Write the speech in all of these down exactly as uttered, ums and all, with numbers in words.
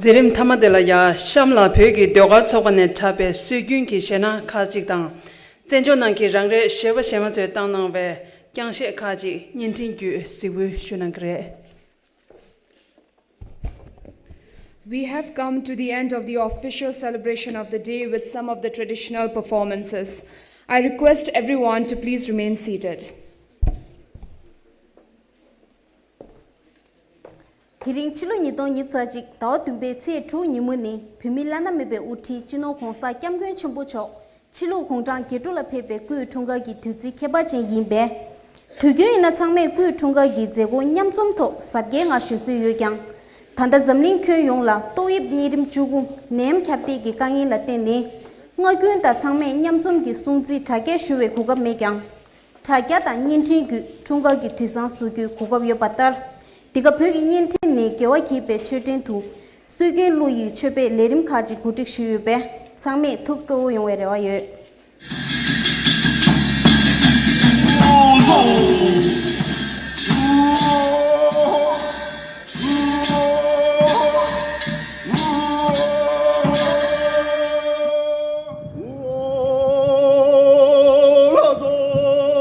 མཛད་རིམ་མཐའ་མ་དེ་ལ་ཡ་གཤམ་ལ་བོད་ཀྱི་ཟློས་གར་ཚོགས་པ་ནས་འཁྲབ་པའི་སྲོལ་རྒྱུན་གྱི་གཞས་སྣ་ཁག་ཅིག་དང་། བཙན་བྱོལ་ནང་གི་རང་རེའི་གཞས་པ་གཞས་མ་ཚོས་བཏང་གནང་བའི་རྐྱང་གཞས་ཁག་ཅིག་བརྙན་འཕྲིན་བརྒྱུད་གཟིགས་འབུལ་ཞུ་གནང་གི་རེད། We have come to the end of the official celebration of the day with some of the traditional performances. I request everyone to please remain seated. དེ་རིང་ཕྱི་ལོ་ཉིས་སྟོང་ཉི་ཤུ་རྩ་གཅིག་ཟླ་བ་བདུན་པའི་ཚེས་དྲུག་ཉིན་མོ་ནི་བོད་མིའི་བླ་ན་མེད་པའི་དབུ་ཁྲིད་སྤྱི་ནོར་༧གོང་ས་༧སྐྱབས་མགོན་ཆེན་པོ་མཆོག་ཕྱི་ལུགས་དགུང་གྲངས་བརྒྱད་ཅུ་ལ་ཕེབས་པའི་སྐུའི་འཁྲུངས་སྐར་གྱི་དུས་ཚིགས་ཁྱད་པར་ཅན་ཡིན་པས། དུས་རྒྱུན་ཡིན་ན་ཚང་མས་སྐུའི་འཁྲུངས་སྐར་གྱི་མཛད་སྒོ་མཉམ་འཛོམས་ཐོག་གཟབ་རྒྱས་ངང་ཞུ་སྲོལ་ཡོད་ཀྱང་། ད་ལྟ་འཛམ་གླིང་ཁྱོན་ཡོངས་ལ་ཏོག་དབྱིབས་གཉན་རིམས་བཅུ་དགུ་ནད་ཡམས་ཁྱབ་གདལ་གྱི་དཀའ་ངལ་ལ་བརྟེན་ནས། སྔ་རྒྱུན་དང་ཚང་མས་མཉམ་འཛོམས་ཀྱི་སྲུང་བརྩི་དྲ་རྒྱ་ཞུ་བའི་གོ་སྐབས་མེད་ཀྱང་། དྲ་རྒྱ་དང་བརྙན་འཕྲིན་བརྒྱུད་འཁྲུངས་སྐར་གྱི་དུས་བཟང་བཟོ་རྒྱུའི་གོ་སྐབས་ཡོད་པ་ལྟར། འདི་ག་བོད་ཀྱི་བརྙན་འཕྲིན་ནི་རྒྱལ་བ་དགྱེས་པའི་མཆོད་སྤྲིན་དུ། སྲོལ་རྒྱུན་གླུ་ཡི་མཆོད་པའི་ལས་རིམ་ཁག་ཅིག་གོ་སྒྲིག་ཞུས་ཡོད་པས། ཚང་མས་ཐུགས་སྤྲོ་བོ་ཡོང་བའི་རེ་བ་ཡོད།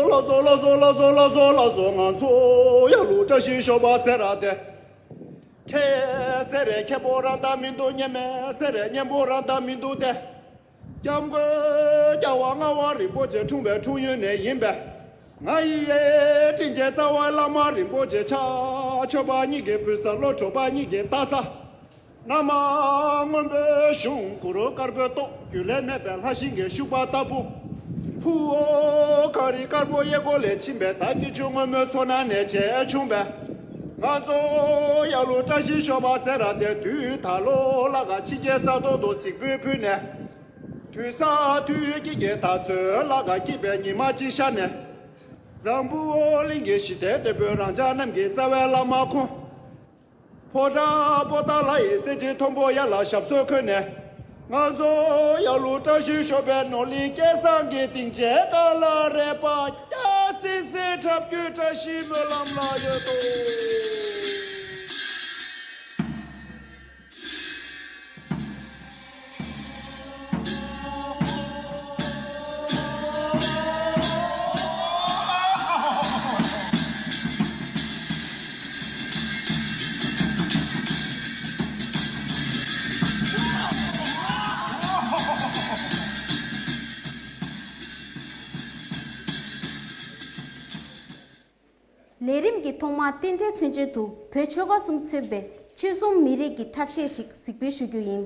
ལགས་སོ། ལགས་སོ། ལགས་སོ། ལགས་སོ། ལགས་སོ། ང་ཚོ་ཡ་ལུ་བཀྲ་ཤིས་ཤོག་པ་ཟེར་ར་དེ། ཁྱེད་ཟེར་རེ་ཁྱེད་པོ་རང་ད་མི་འདུག་གཉེན་མེད་ཟེར་རེ་གཉེན་པོ་རང་ད་མི་འདུག་སྟེ། སྐྱབས་མགོན་རྒྱལ་བ་ལྔ་པ་རིན་པོ་ཆེ་འཁྲུངས་པའི་འཁྲུངས་ཡུལ་ནས་ཡིན་པས། ང་ཡི་དྲིན་ཅན་རྩ་བའི་བླ་མ་རིན་པོ་ཆེ་ཕྱག་མཆོད་པ་གཉིས་ཀྱི་བུ་ས་བློ་གྲོས་པ་གཉིས་ཀྱི་ལྟ་ས། བླ་མ་སྔོན་པོའི་གཞུང་གུ་རུ་དཀར་པོའི་ཏོག་རྒྱུད་ལས་མེད་པའི་ལྷ་ཤིང་གི་ཤུག་པ་ལྟ་བུ། ཕུ་བོ་གངས་རི་དཀར་པོ་གཡས་སྐོར་ལས་ཕྱིན་པའི་ད་སྐྱིད་ཆུ་སྔོན་མོའི་མཚོ་ནང་ནས་བྱས་བྱུང་བས། ང་ཚོ་ཡ་ལུ་བཀྲ་ཤིས་ཤོག་པ་ཟེར་ར་དེ་དུས་ད་ལོ་ལ་ག་ཕྱི་རྒྱལ་ས་ཐོག་ཏུ་གཟིགས་འབུལ་ཕུལ་ནས། དུས་ས་དུས་དཀྱིལ་གྱི་ད་ཚོད་ལ་ག་སྐྱིད་པའི་ཉི་མ་གཅིག་ཤར་ནས། འཛམ་བུ་གླིང་གི་ཞི་བདེ་དེ་བོད་རང་ཅག་རྣམས་ཀྱི་རྩ་བའི་བླ་མ་ཁོང་། ཕོ་བྲང་པོ་ཏཱ་ལ་ཡི་གསེར་ཁྲི་མཐོན་པོ་ཡར་ལ་ཞབས་སོར་འཁོད་ནས། ང་ཚོ་ཡ་ལུ་བཀྲ་ཤིས་ཤོག་པའི་ནོར་གླིང་སྐལ་བཟང་གི་སྡིངས་ཆའི་ཁ་ལ་རལ་པ་སྐྱ་སིང་སིང་འཁྲབ་རྒྱུའི་བཀྲ་ཤིས་སྨོན་ལམ་ལ་ཡོད་དོ། ལས་རིམ་གྱི་ཐོག་མར་རྟེན་འབྲེལ་མཚོན་བྱེད་དུ་བོད་ཆོལ་ཁ་གསུམ་མཚོན་པའི་ཆོལ་གསུམ་མི་རིགས་ཀྱི་འཁྲབ་གཞས་ཤིག་གཟིགས་འབུལ་ཞུ་རྒྱུ་ཡིན།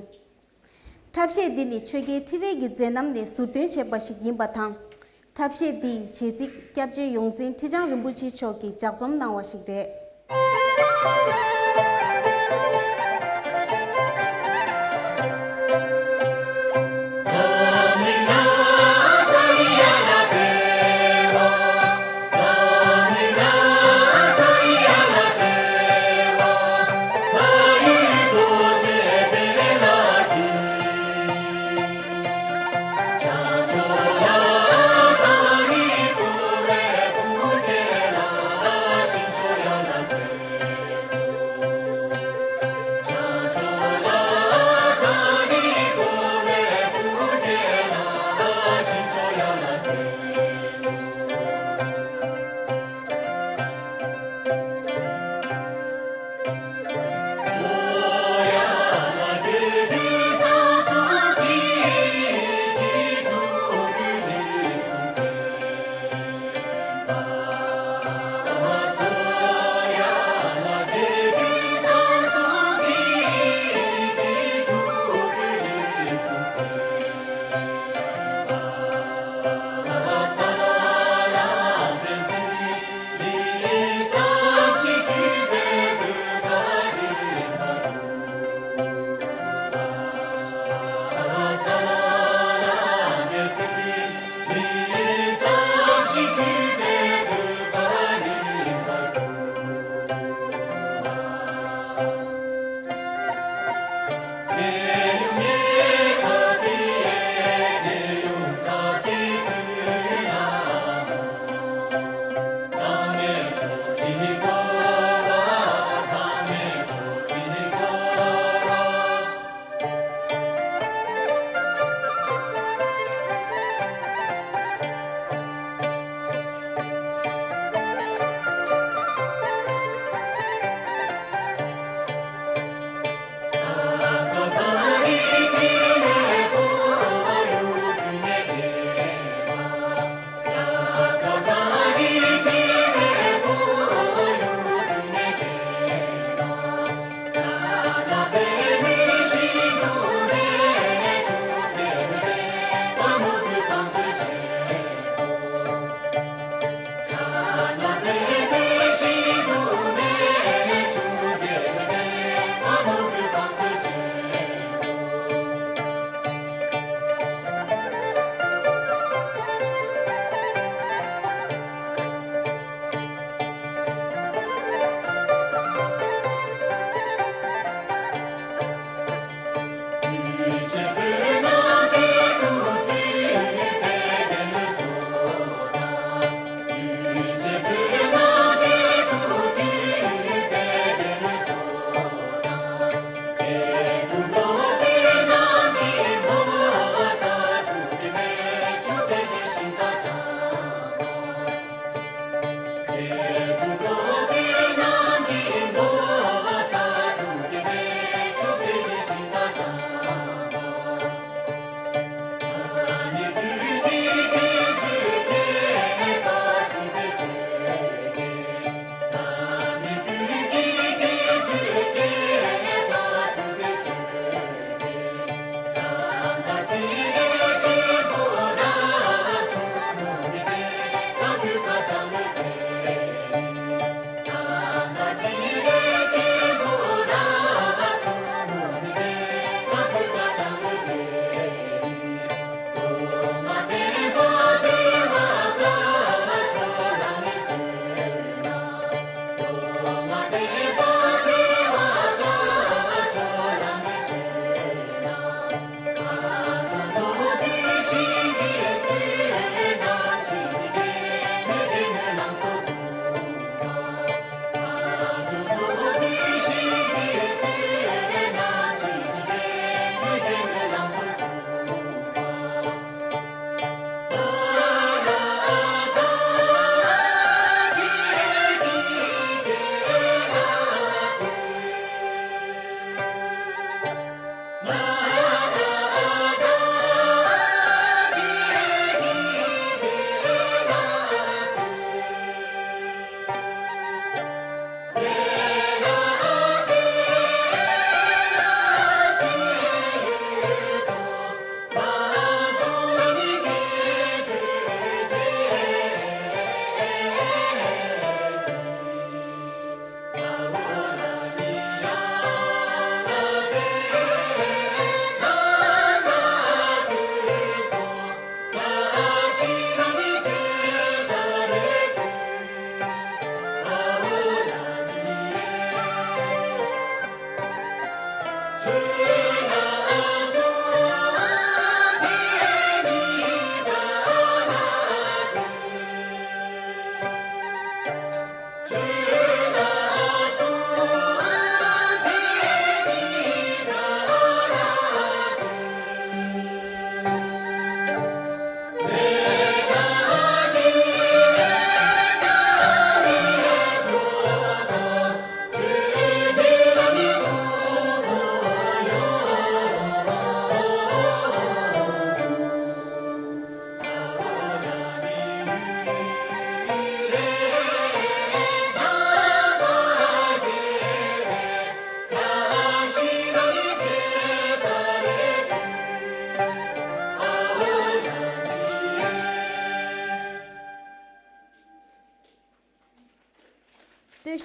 འཁྲབ་གཞས་འདི་ནི་ཆོས་རྒྱལ་ཁྲི་རལ་གྱི་མཛད་རྣམ་ནས་ཟུར་འདོན་བྱས་པ་ཞིག་ཡིན་པ་དང་། འཁྲབ་གཞས་འདི་ཡི་གཞས་ཚིག་སྐྱབས་རྗེ་ཡོངས་འཛིན་ཁྲི་བྱང་རིན་པོ་ཆེ་མཆོག་གིས་ལྗགས་རྩོམ་གནང་བ་ཞིག་རེད།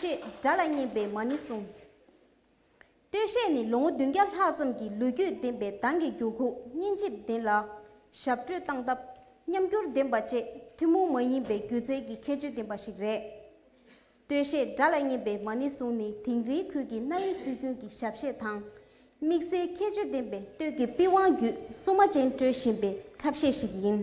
ཞེས་སྒྲ་ལ་སྙན་པའི་མ་ཎི་གསུངས། སྟོད་གཞས་ནི་ལོ་ངོ་བདུན་བརྒྱ་ལྷག་ཙམ་གྱི་ལོ་རྒྱུས་ལྡན་པའི་གདངས་ཀྱི་འགྱུར་ཁུག་སྙན་འཇེབས་ལྡན་ལ། ཞབས་བྲོ་བཏང་སྟབས་ཉམས་འགྱུར་ལྡན་པ་བཅས་ཐུན་མོང་མ་ཡིན་པའི་སྒྱུ་རྩལ་གྱི་ཁྱད་ཆོས་ལྡན་པ་ཞིག་རེད། སྟོད་གཞས་སྒྲ་ལ་སྙན་པའི་མ་ཎི་གསུངས་ནི་དིང་རིའི་ཁུལ་གྱི་གནའ་བོའི་སྲོལ་རྒྱུན་གྱི་ཞབས་གཞས་དང་། དམིགས་བསལ་ཁྱད་ཆོས་ལྡན་པའི་སྟོད་ཀྱི་པི་ཝང་བརྒྱུད་སྲུང་མ་ཅན་དཀྲོལ་བཞིན་པའི་འཁྲབ་གཞས་ཤིག་ཡིན།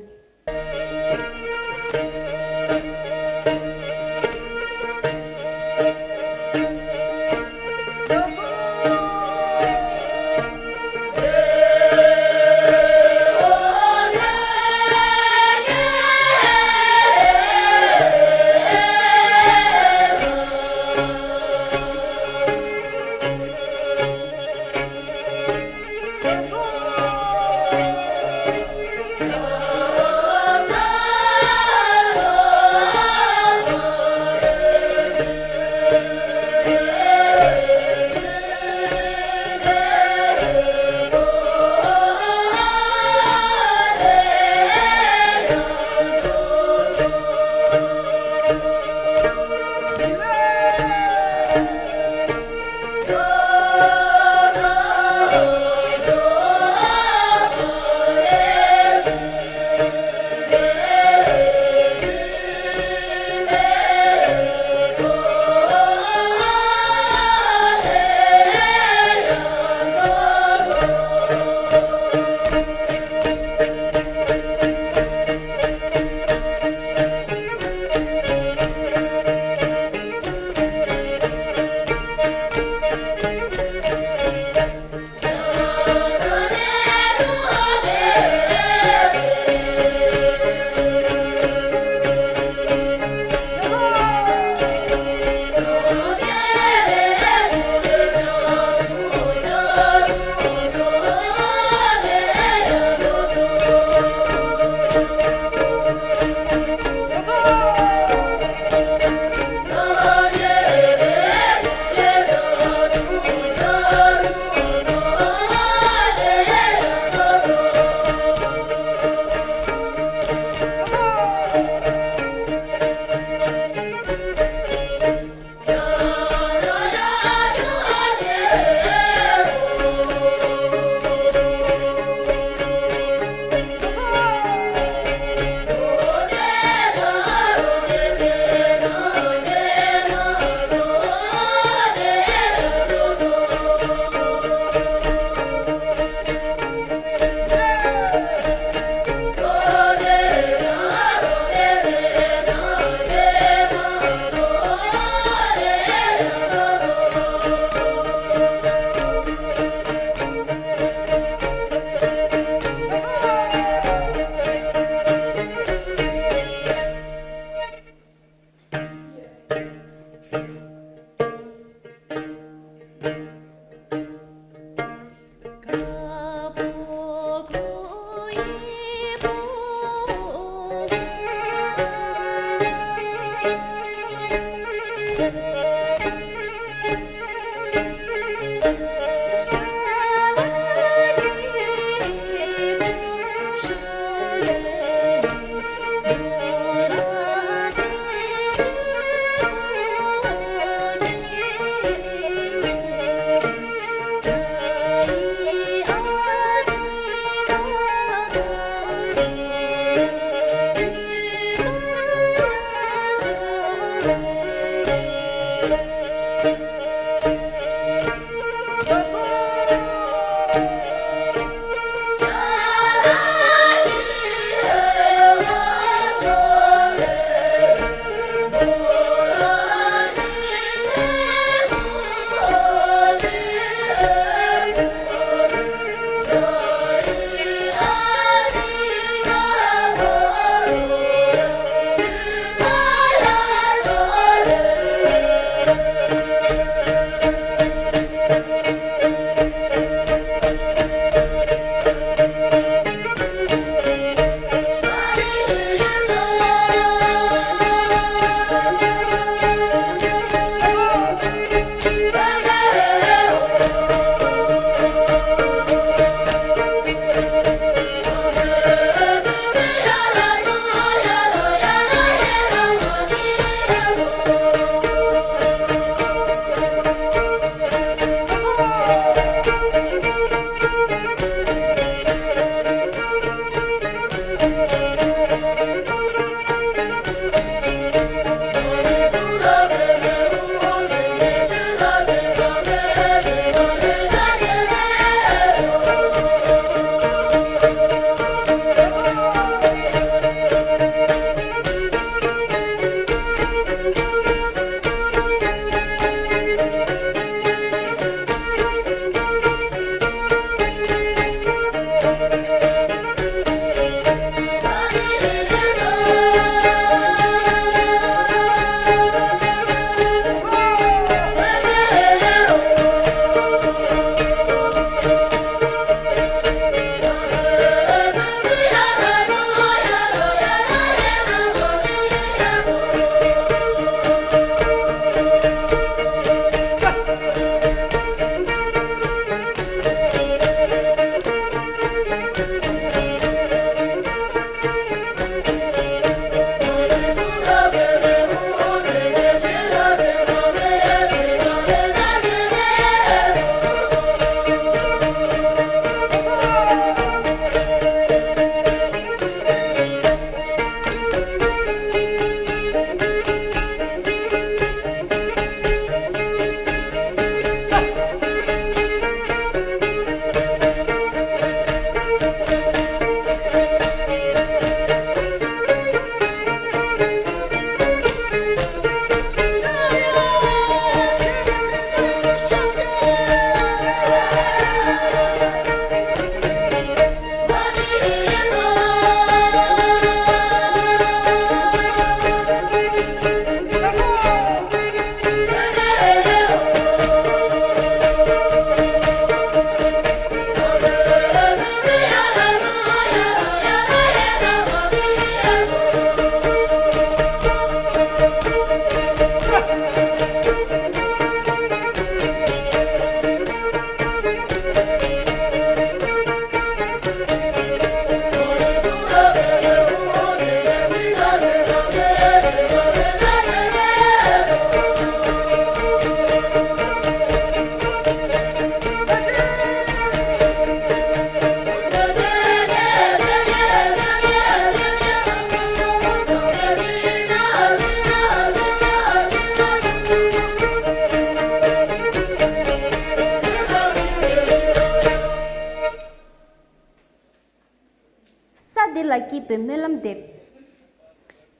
འདི་ལ་སྐྱིད་པའི་སྨོན་ལམ་འདེབས།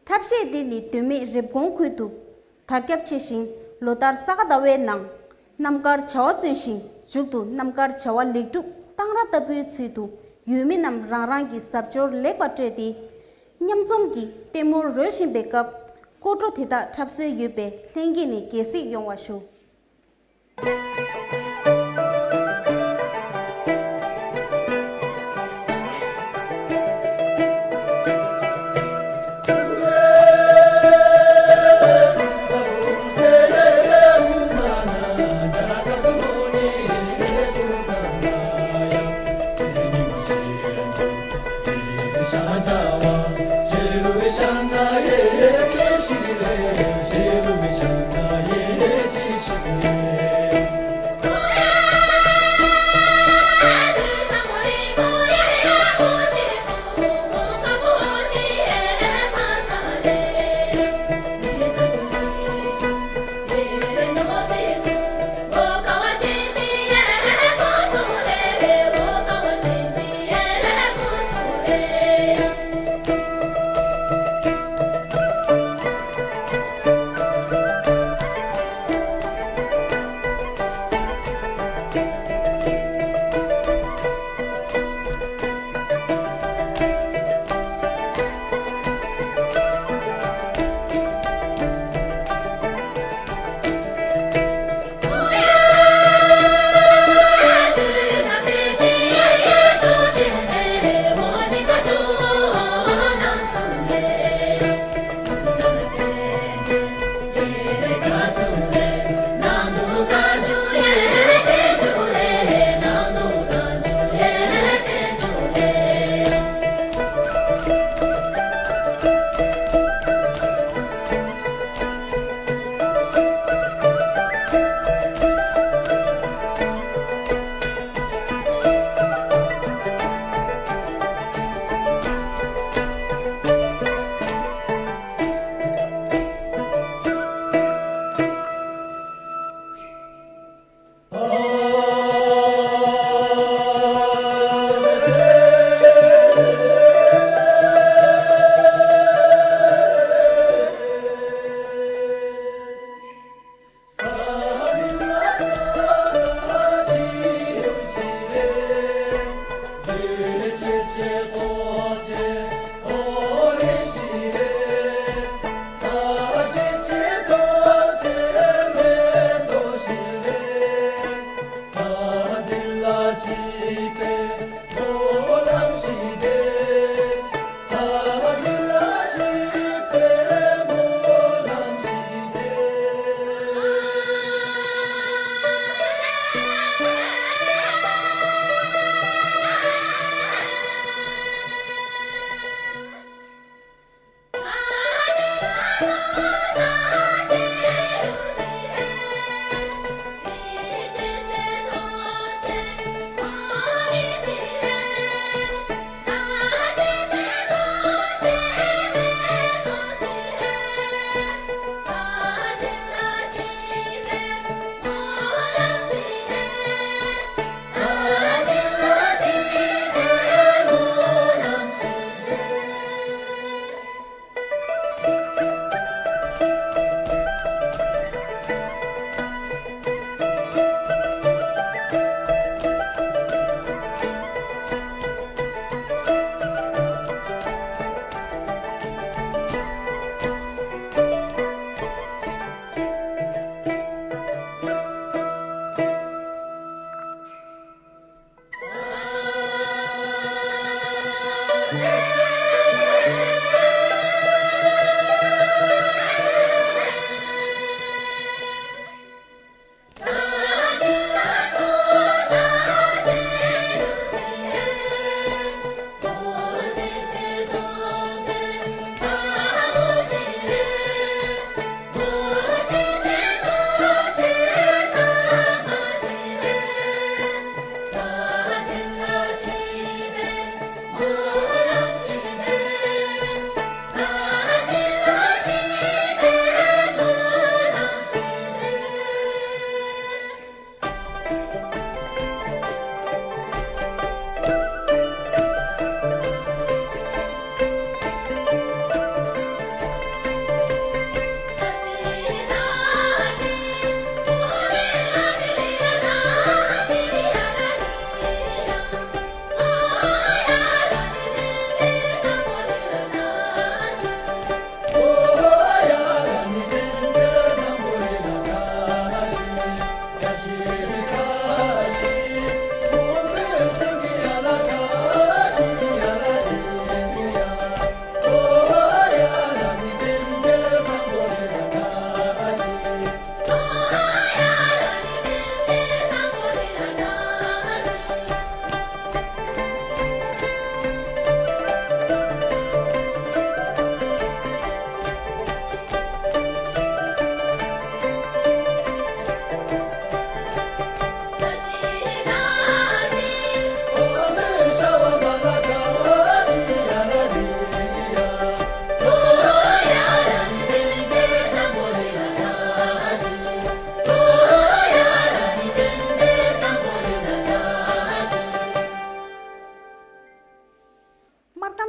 འཁྲབ་གཞས་འདི་ནི་མདོ་སྨད་རེབ་གོང་ཁུལ་དུ་དར་ཁྱབ་ཆེ་ཞིང་། ལོ་ལྟར་ས་ག་ཟླ་བའི་ནང་རྣམ་དཀར་བྱ་བ་བརྩོན་ཞིང་། མཇུག་ཏུ་རྣམ་དཀར་བྱ་བ་ལེགས་གྲུབ་གཏང་རག་ལྟ་བུའི་ཚུལ་དུ། ཡུལ་མི་རྣམས་རང་རང་གི་གཟབ་མཆོར་ལེགས་པར་སྤྲས་ཏེ། མཉམ་འཛོམས་ཀྱི་ལྟད་མོར་རོལ་བཞིན་པའི་སྐབས། སྐོར་བྲོ་དེ་དག་འཁྲབ་སྲོལ་ཡོད་པས། ལྷན་རྒྱས་ནས་དགྱེས་གཟིགས་ཡོང་བ་ཞུ།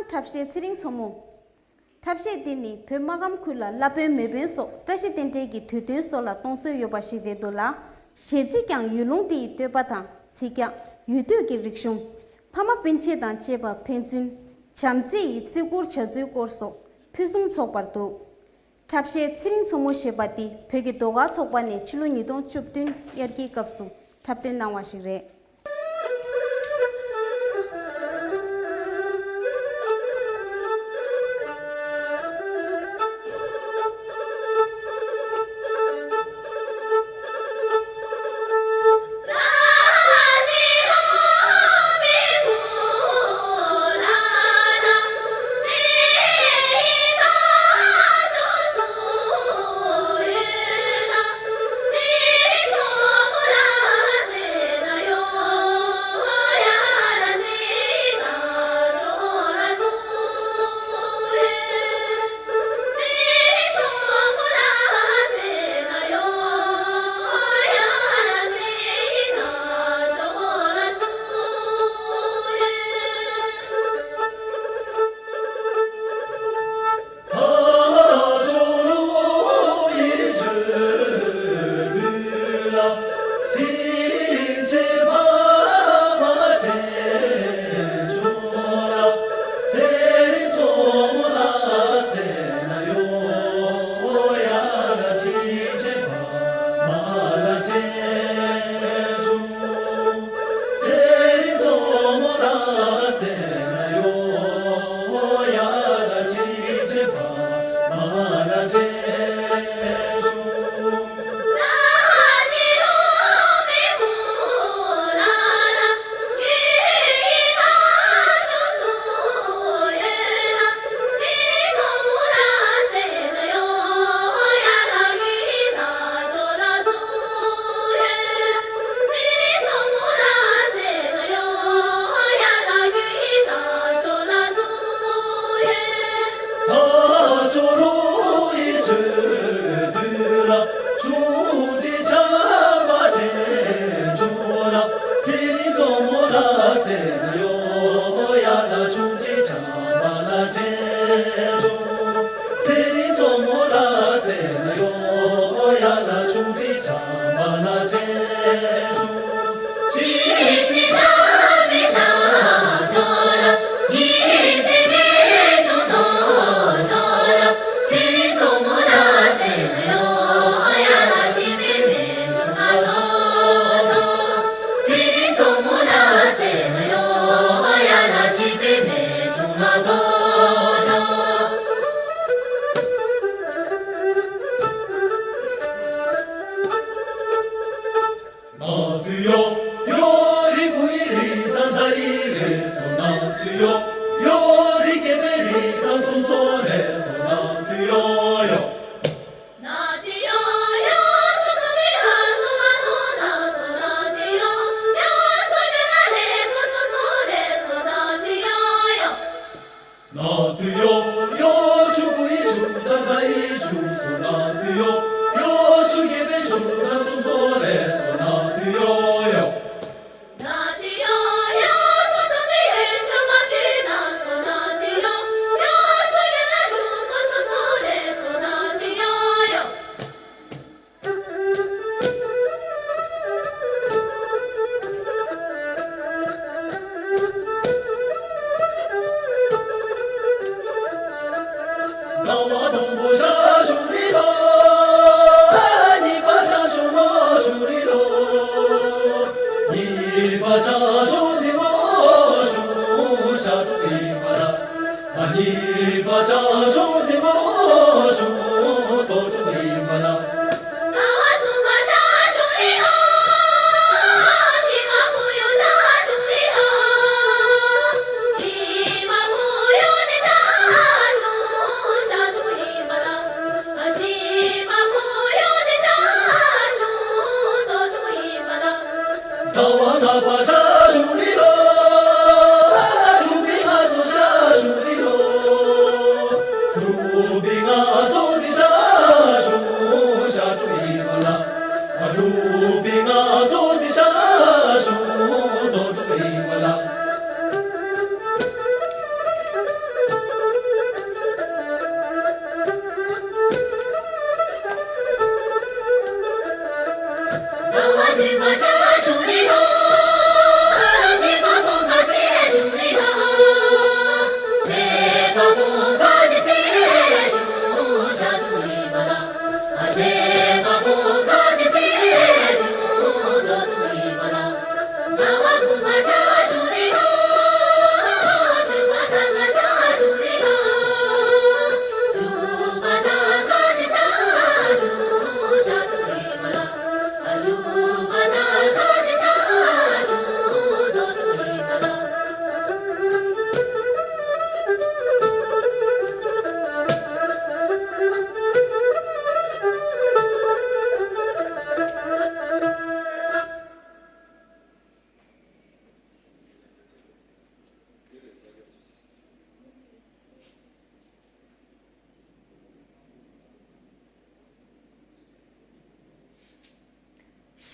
འཁྲབ་གཞས་ཚེ་རིང་མཚོ་མོ། འཁྲབ་གཞས་འདི་ནི་བོད་སྨར་ཁམས་ཁུལ་ལ་བླ་དཔོན་མེས་དཔོན་སོགས་བཀྲ་ཤིས་རྟེན་འབྲེལ་གྱི་དུས་སྟོན་སོགས་ལ་གཏོང་སྲོལ་ཡོད་པ་ཞིག་རེད་འདུག་ལ། གཞས་ཚིག་ཀྱང་ཡུལ་ལུང་དེ་ཡི་བསྟོད་པ་དང་ཚིག་རྒྱག་ཡུལ་སྟོད་ཀྱི་རིག་གཞུང་། ཕ་མ་སྤུན་མཆེད་དང་བཅས་པ་ཕན་ཚུན་བྱམས་བརྩེ་ཡི་བརྩི་བཀུར་བྱ་ཚུལ་སྐོར་སོགས་ཕུན་སུམ་ཚོགས་པར་འདུག་འཁྲབ་གཞས་ཚེ་རིང་མཚོ་མོ་ཞེས་པ་འདི་བོད་ཀྱི་ཟློས་གར་ཚོགས་པ་ནས་ཕྱི་ལོ་ཉིས་སྟོང་བཅུ་བདུན་དབྱར་ཁའི་སྐབས་སུ་འཁྲབ་སྟོན་གནང་བ་ཞིག་རེད།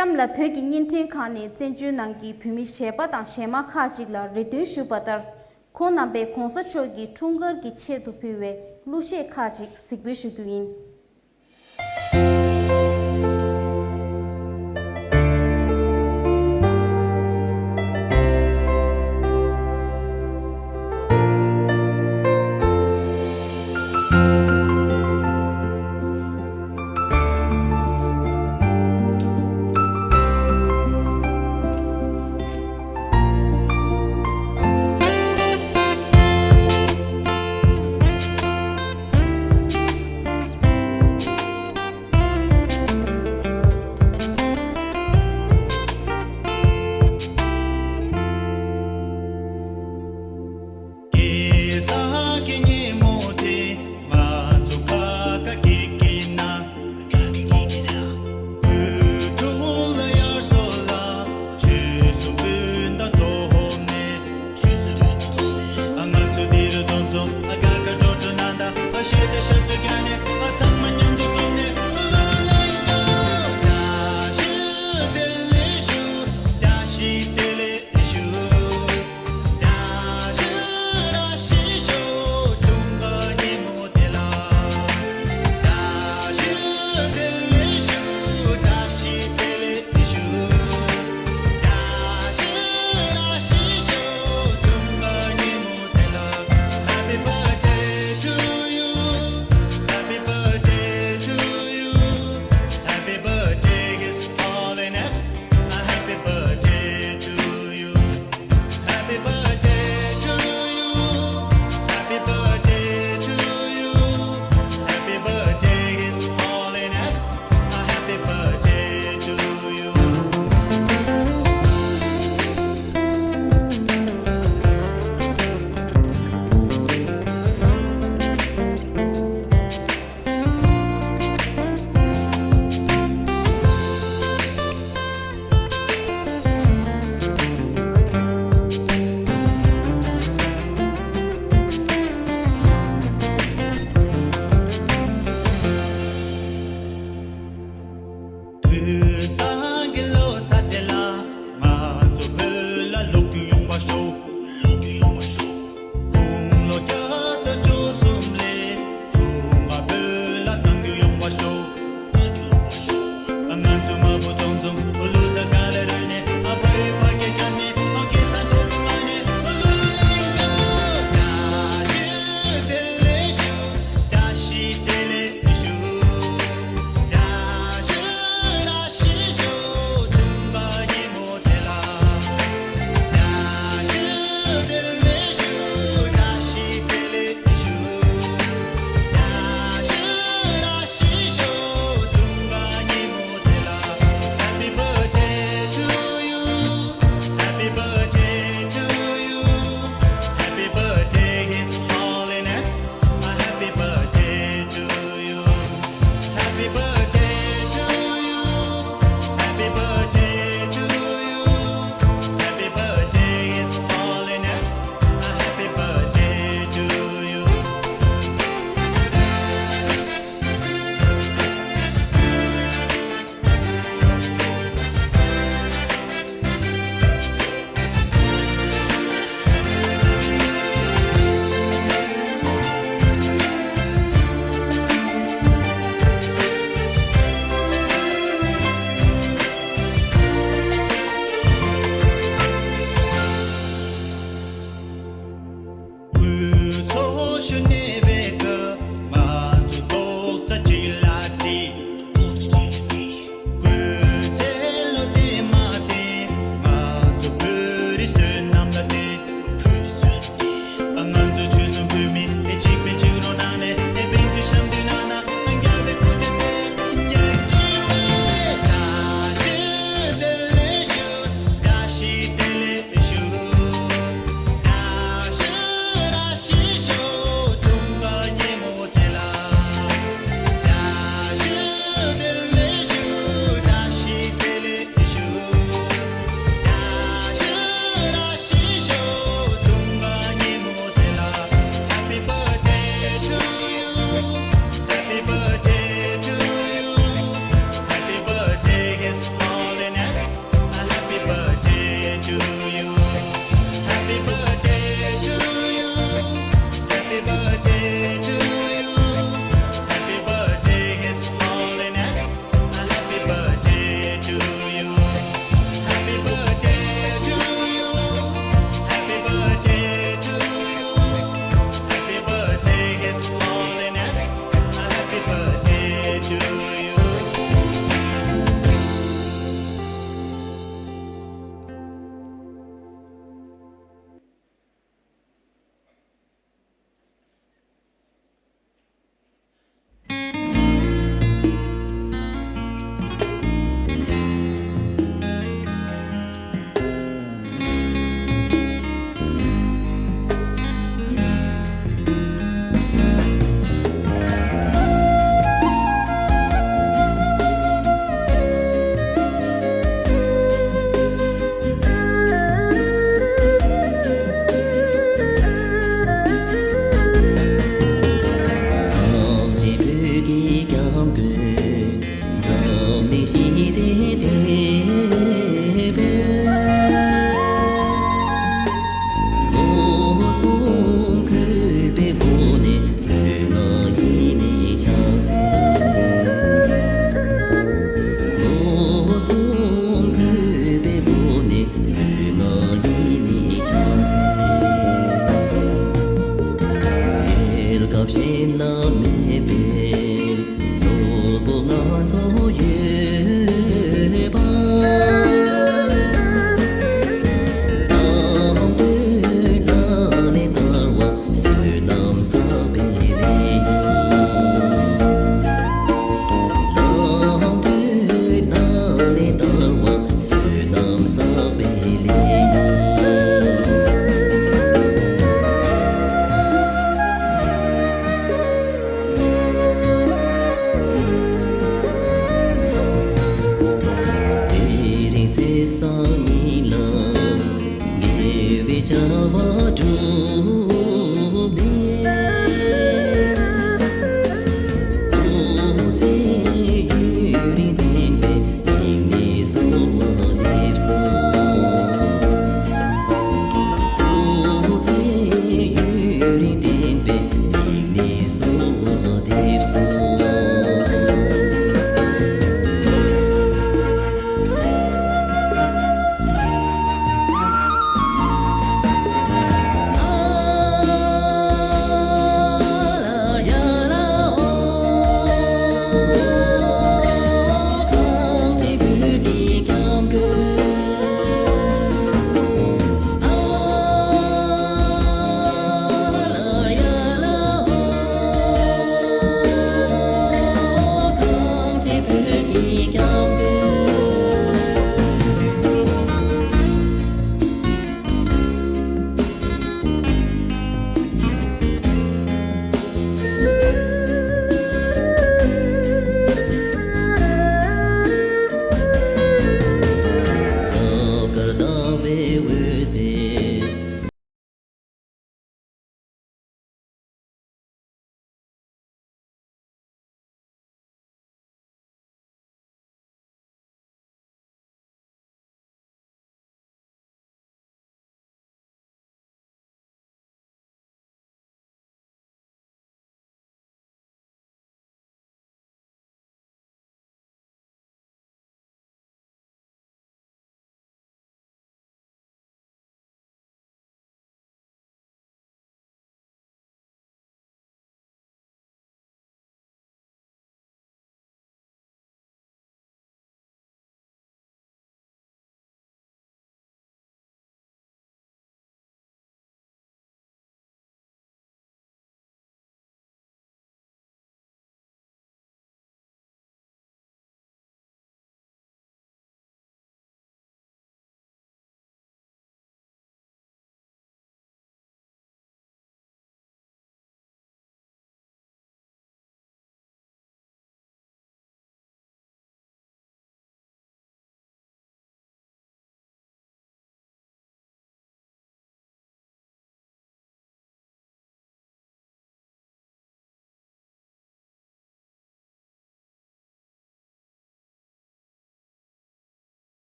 གཏམ་ལ་བོད་ཀྱི་བརྙན་འཕྲིན་ཁང་ནས་བཙན་བྱོལ་ནང་གི་བོད་མི་གཞས་པ་དང་གཞས་མ་ཁག་ཅིག་ལ་རེ་འདུན་ཞུས་པ་ལྟར། ཁོང་རྣམ་པས་གོང་ས་མཆོག་གི་འཁྲུངས་སྐར་གྱི་ཆེད་དུ་ཕུལ་བའི་གླུ་གཞས་ཁག་ཅིག་གཟིགས་འབུལ་ཞུ་རྒྱུ་ཡིན། གེ་སར་གྱི་ཉིན་མོ་དེ་ང་ཚོ་ཁ་ཁ་གིག་གིག་ན། དབུས་གྲོང་ལ་དབྱར་གསོལ་ལ་ཆུ་སྲུང་སྤུན་ཟླ་ཚོ་ནས། ང་ཚོ་འདི་རུ་འཛོམས་འཛོམས་ཨ་དགའ་དགའ་སྤྲོ་སྤྲོ་ན་ད། ཨ་ཤེས་ད་ཤ་ཚུ་རྒྱ་ནས་ཨ་ཚང་མ་མཉམ་དུ་འཛོམས་ནས་ཨུ་ལུ་ལེ་ཀོ། བཀྲ་ཤིས་བདེ་ལེགས་ཞུ། བཀྲ་ཤིས་བདེ་ལེགས་ཞུ། Happy birthday to you. Happy birthday to you. Happy birthday, His Holiness. A happy birthday to you. Happy birthday to you. Happy birthday to you. Happy birthday, His Holiness. A happy birthday to you. དུས་བཟང་གི་ལོ་གསར་དེ་ལ་ང་ཚོ་བོད་ལ་ལོ་རྒྱུས་ཡོང་བ་ཤོག་ལོ་རྒྱུས་ཡོང་བ་ཤོག་དགུང་ལོ་བརྒྱ་དང་བཅུ་གསུམ་ལས་བྱུང་བ་བོད་ལ་གཏམ་རྒྱུད་ཡོང་བ་ཤོག་གཏམ་རྒྱུད་ཡོང་བ་ཤོག་ང་ཚོ་མ་བུ་ཚང་ཚང་ཨུ་ལུ་ད་ག་ལ་རོལ་ནས་ཨ་ཕ་ཡུལ་ཕ་སྐད་རྒྱབ་ནས་ཨ་གེ་ས་མདོ་དབུས་ལྔ་ནས་ཨུ་ལུ་ལེ་ཀོ། བཀྲ་ཤིས་བདེ་ལེགས་ཞུ། བཀྲ་ཤིས་བདེ་ལེགས་ཞུ། བཀྲ་ཤིས་བཀྲ་ཤིས་ཞུ། འཁྲུངས་པ་ཉིན་མོ་དེ་ལ། བཀྲ་ཤིས་བདེ་ལེགས་ཞུ། བཀྲ་ཤིས་བདེ་ལེགས་ཞུ། བཀྲ་ཤིས་བཀྲ་ཤིས་ཞུ། འཁྲུངས་པ་ཉིན་མོ་དེ་ལ། Happy birthday to you. Happy birthday to you. Happy birthday, His Holiness. A happy birthday to you. Happy birthday to you. Happy birthday to you. Happy birthday, His Holiness. A happy birthday to you. དབུས་ཚོ་ཞུ་ནས་བེ་ཀ་ང་ཚོ་ཏོག་ཙམ་ཅིག་ལ་དྲིས། སྐུ་ཚེ་ལོ་དེ་མ་དེ་ང་ཚོ་བོད་རིགས་བསོད་ནམས་ལ་དེ། ང་ཚོ་ཆོལ་གསུམ་བོད་མི་ཨེ་གཅིག་པའི་གཅིག་རོ་ནང་ནས་ཨེ་བེན་ཚུལ་འཆམ་མཐུན་ནང་ན་རྒྱལ་བའི་སྐུ་ཚེ་དེ་ཉག་གཅིག་བས། བཀྲ་ཤིས་བདེ་ལེགས་ཞུ། བཀྲ་ཤིས་བདེ་ལེགས་ཞུ། བཀྲ་ཤིས་བཀྲ་ཤིས་ཞུ། འཁྲུངས་པ་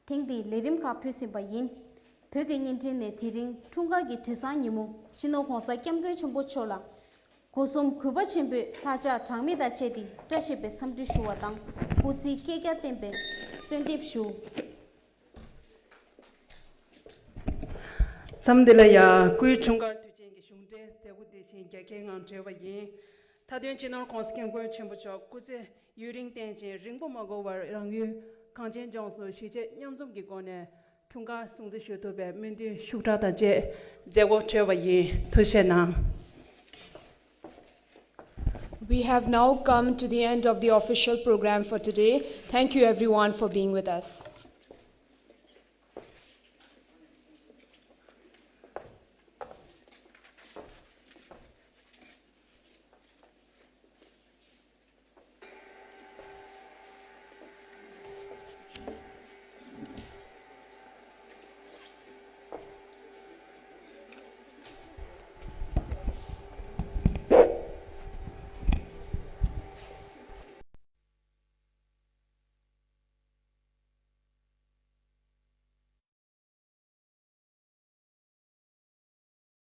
ཐེངས་འདིའི་ལས་རིམ་ཁག་ཕུལ་ཟིན་པ་ཡིན། བོད་ཀྱི་བརྙན་འཕྲིན་ནས་དེ་རིང་འཁྲུངས་སྐར་གྱི་དུས་བཟང་ཉིན་མོ་སྤྱི་ནོར་༸གོང་ས་༸སྐྱབས་མགོན་ཆེན་པོ་མཆོག་ལ། སྒོ་གསུམ་གུས་པ་ཆེན་པོས་ལྷག་ཆགས་གྲངས་མེད་དང་བཅས་ཏེ་བཀྲ་ཤིས་པའི་འཚམས་འདྲི་ཞུ་བ་དང་། སྐུ་ཚེ་བསྐལ་བརྒྱར་བརྟན་པའི་གསོལ་འདེབས་ཞུ། མཚམས་འདི་ལ་ཡང་སྐུའི་འཁྲུངས་སྐར་དུས་ཆེན་གྱི་གཞུང་འབྲེལ་མཛད་སྒོ་དེ་བཞིན་རྒྱ་སྐྱེད་ངང་གྲོལ་བ་ཡིན། མཐའ་དོན་སྤྱི་ནོར་༸གོང་ས་༸སྐྱབས་མགོན་ཆེན་པོ་མཆོག་སྐུ་ཚེ་ཡུན་རིང་བརྟན་ཅིང་རིང་པོ་མ་འགོར་བར་རང་ཡུལ་གངས་ཅན་ལྗོངས་སུ་གཞིས་བྱེས་མཉམ་འཛོམས་ཀྱི་སྒོ་ནས་འཁྲུངས་སྐར་སྲུང་བརྩི་ཞུ་ཐུབ་པའི་སྨོན་འདུན་ཤུགས་དྲག་དང་བཅས་མཛད་སྒོ་གྲོལ་བ་ཡིན། ཐུགས་རྗེ་གནང་། We have now come to the end of the official program for today. Thank you everyone for being with us.